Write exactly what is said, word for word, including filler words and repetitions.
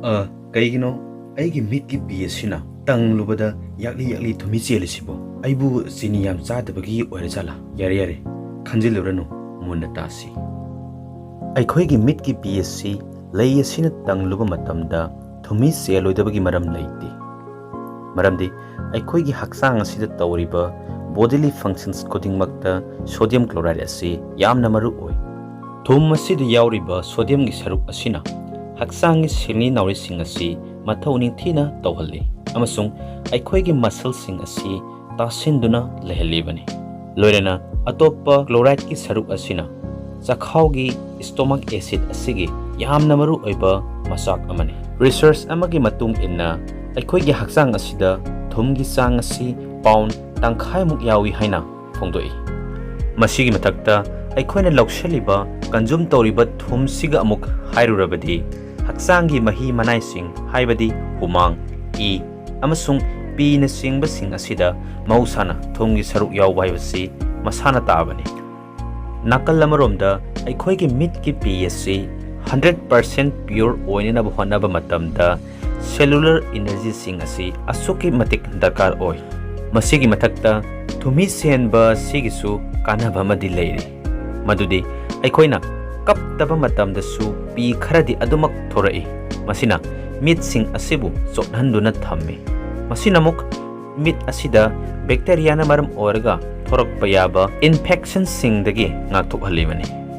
ꯑ, ꯀꯩꯒꯤꯅꯣ ꯑꯩꯒꯤ ꯃꯤꯠꯀꯤ ꯄꯤ ꯑꯁꯤꯅ ꯇꯪꯂꯨꯕꯗ ꯌꯥꯛꯂꯤ ꯌꯥꯛꯂꯤ ꯊꯨꯝꯍꯤ ꯆꯦꯜꯂꯤꯁꯤꯕꯣ? ꯑꯩꯕꯨ ꯆꯤꯅꯤ ꯌꯥꯝ ꯆꯥꯗꯕꯒꯤ ꯑꯣꯏꯔꯖꯥꯠꯂꯥ? ꯌꯥꯔꯦ, ꯌꯥꯔꯦ, ꯈꯟꯖꯤꯜꯂꯨꯔꯅꯨ, ꯃꯨꯟꯅ ꯇꯥꯁꯤ꯫ ꯑꯩꯈꯣꯏꯒꯤ ꯃꯤꯠꯀꯤ ꯄꯤ ꯑꯁꯤ ꯂꯩ ꯑꯁꯤꯅ ꯇꯪꯂꯨꯕ ꯃꯇꯝꯗ ꯊꯨꯝꯍꯤ ꯆꯦꯜꯂꯣꯏꯗꯕꯒꯤ ꯃꯔꯝ ꯂꯩꯇꯦ꯫ ꯃꯔꯝꯗꯤ ꯑꯩꯈꯣꯏꯒꯤ ꯍꯛꯆꯥꯡ ꯑꯁꯤꯗ ꯇꯧꯔꯤꯕ bodily functions ꯈꯨꯗꯤꯡꯃꯛꯇ sodium chloride ꯑꯁꯤ ꯌꯥꯝꯅ ꯃꯔꯨ ꯑꯣꯏ꯫ ꯊꯨꯝ ꯑꯁꯤꯗ ꯌꯥꯎꯔꯤꯕ sodiumꯒꯤ ꯁꯔꯨꯛ ꯑꯁꯤꯅ ꯍꯛꯆꯥꯡꯒꯤ ꯁꯤꯡꯂꯤ ꯅꯥꯎꯔꯤꯁꯤꯡ ꯑꯁꯤ ꯃꯊꯧ ꯅꯤꯡꯊꯤꯅ ꯇꯧꯍꯜꯂꯤ ꯑꯃꯁꯨꯡ ꯑꯩꯈꯣꯏꯒꯤ muscleꯁꯤꯡ ꯑꯁꯤ ꯇꯥꯁꯤꯟꯗꯨꯅ ꯂꯩꯍꯜꯂꯤꯕꯅꯤ꯫ ꯂꯣꯏꯅꯅ ꯑꯇꯣꯞꯄ chlorideꯀꯤ ꯁꯔꯨꯛ ꯑꯁꯤꯅ ꯆꯈꯥꯎꯒꯤ stomach acid ꯑꯁꯤꯒꯤ ꯌꯥꯝꯅ ꯃꯔꯨ ꯑꯣꯏꯕ ꯃꯆꯥꯛ ꯑꯃꯅꯤ꯫ Research ꯑꯃꯒꯤ ꯃꯇꯨꯡ ꯏꯟꯅ, ꯑꯩꯈꯣꯏꯒꯤ ꯍꯛꯆꯥꯡ ꯑꯁꯤꯗ ꯊꯨꯝꯒꯤ ꯆꯥꯡ ꯑꯁꯤ pound ꯇꯪꯈꯥꯏꯃꯨꯛ ꯌꯥꯎꯏ ꯍꯥꯏꯅ ꯐꯣꯡꯗꯣꯛꯏ꯫ ꯃꯁꯤꯒꯤ ꯃꯊꯛꯇ, ꯑꯩꯈꯣꯏꯅ ꯂꯧꯁꯤꯜꯂꯤꯕ, consume ꯇꯧꯔꯤꯕ ꯊꯨꯝꯁꯤꯒ ꯑꯃꯨꯛ ꯍꯥꯏꯔꯨꯔꯕꯗꯤ, ꯍꯛꯆꯥꯡꯒꯤ ꯃꯍꯤ ꯃꯅꯥꯏꯁꯤꯡ, ꯍꯥꯏꯕꯗꯤ ꯍꯨꯃꯥꯡ, ꯏ, ꯑꯃꯁꯨꯡ ꯄꯤꯅꯆꯤꯡꯕꯁꯤꯡ ꯑꯁꯤꯗ ꯃꯍꯧꯁꯥꯅ ꯊꯨꯝꯒꯤ ꯁꯔꯨꯛ ꯌꯥꯎꯕ ꯍꯥꯏꯕꯁꯤ ꯃꯁꯥꯅ ꯇꯥꯕꯅꯤ꯫ ꯅꯥꯀꯜ ꯑꯃꯔꯣꯝꯗ, ꯑꯩꯈꯣꯏꯒꯤ ꯃꯤꯠꯀꯤ ꯄꯤ ꯑꯁꯤ hundred percent pure ꯑꯣꯏꯅꯅꯕ ꯍꯣꯠꯅꯕ ꯃꯇꯝꯗ cellular energyꯁꯤꯡ ꯑꯁꯤ ꯑꯁꯨꯛꯀꯤ ꯃꯇꯤꯛ ꯗꯔꯀꯥꯔ ꯑꯣꯏ꯫ ꯃꯁꯤꯒꯤ ꯃꯊꯛꯇ, ꯊꯨꯝꯍꯤ ꯆꯦꯟꯕ ꯑꯁꯤꯒꯤꯁꯨ ꯀꯥꯟꯅꯕ ꯑꯃꯗꯤ ꯂꯩꯔꯤ, ꯃꯗꯨꯗꯤ ꯑꯩꯈꯣꯏꯅ ꯀꯞꯇꯕ ꯃꯇꯝꯗꯁꯨ ꯄꯤ ꯈꯔꯗꯤ ꯑꯗꯨꯃꯛ ꯊꯣꯔꯛꯏ꯫ ꯃꯁꯤꯅ ꯃꯤꯠꯁꯤꯡ ꯑꯁꯤꯕꯨ ꯆꯣꯠꯍꯟꯗꯨꯅ ꯊꯝꯃꯤ꯫ ꯃꯁꯤꯅ ꯑꯃꯨꯛ ꯃꯤꯠ ꯑꯁꯤꯗ bacteriaꯅ ꯃꯔꯝ ꯑꯣꯏꯔꯒ ꯊꯣꯔꯛꯄ ꯌꯥꯕ infectionꯁꯤꯡꯗꯒꯤ ꯉꯥꯛꯊꯣꯛꯍꯜꯂꯤꯕꯅꯤ꯫